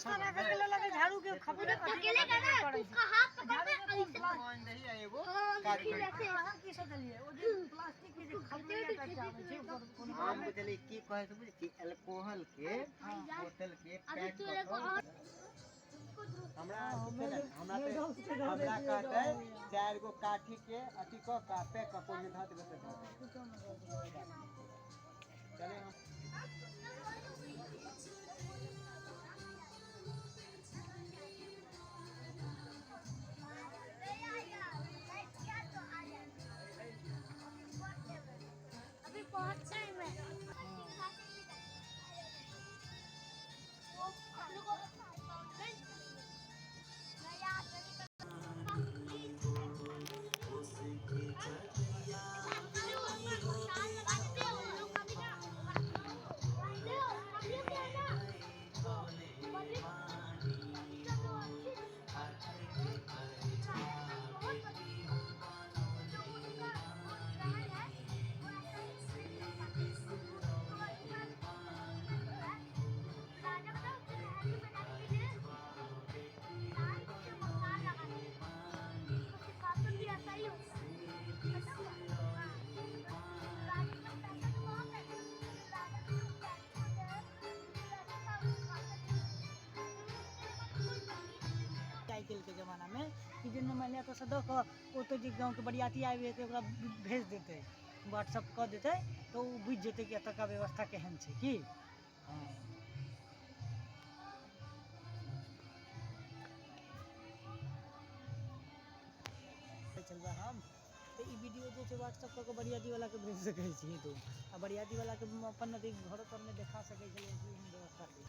अच्छा बनलै। झाड़ू के खपड़े अकेले का ना तू उसका हाथ पकड़ के ऐसे कोन रही है एगो हाँ, काट देखी के। वैसे। अहाँ की सोचलियै ओ जे प्लास्टिक के जे खपड़े टाइप के आबै छै ऊपर कोनो हम बुझलियै की कहै छै बुझै छी अल्कोहल के बोतल के अभी पैक तोरे कऽ को कऽ और हमरा की छै ने, हमरा तऽ हमरा कहतै चारि गो काठी के अथी कऽ कऽ पैक कऽ कोइ धऽ देबै तऽ धऽ देबै। चले हम। अभी बहुत टाइम है। वो हम लोग को मैं याद नहीं भी ऐसा ही होता है, पता हुआ? हाँ। राजा का पैसा तो बहुत है। राजा के जो पैसे होते हैं, राजा का आइ काल्हिके जमानामे कि जे मानि लिअ एतऽसँ दऽ कऽ ओतऽ जे गाँवके बरियाती आबि जेतै, ओकरा भेज देतै, व्हाट्सअप कऽ देतै, तऽ ओ बुझि जेतै कि एतुका व्यवस्था केहन छै। की हँ चलबै हम तऽ ई वीडियो जे छै व्हाट्सअप कऽ कऽ बरियातीवलाके भेज सकै छियै तू, आ बरियातीवलाके अपन अथी घरो परमे देखा सकै छलै कि एहन व्यवस्था छै।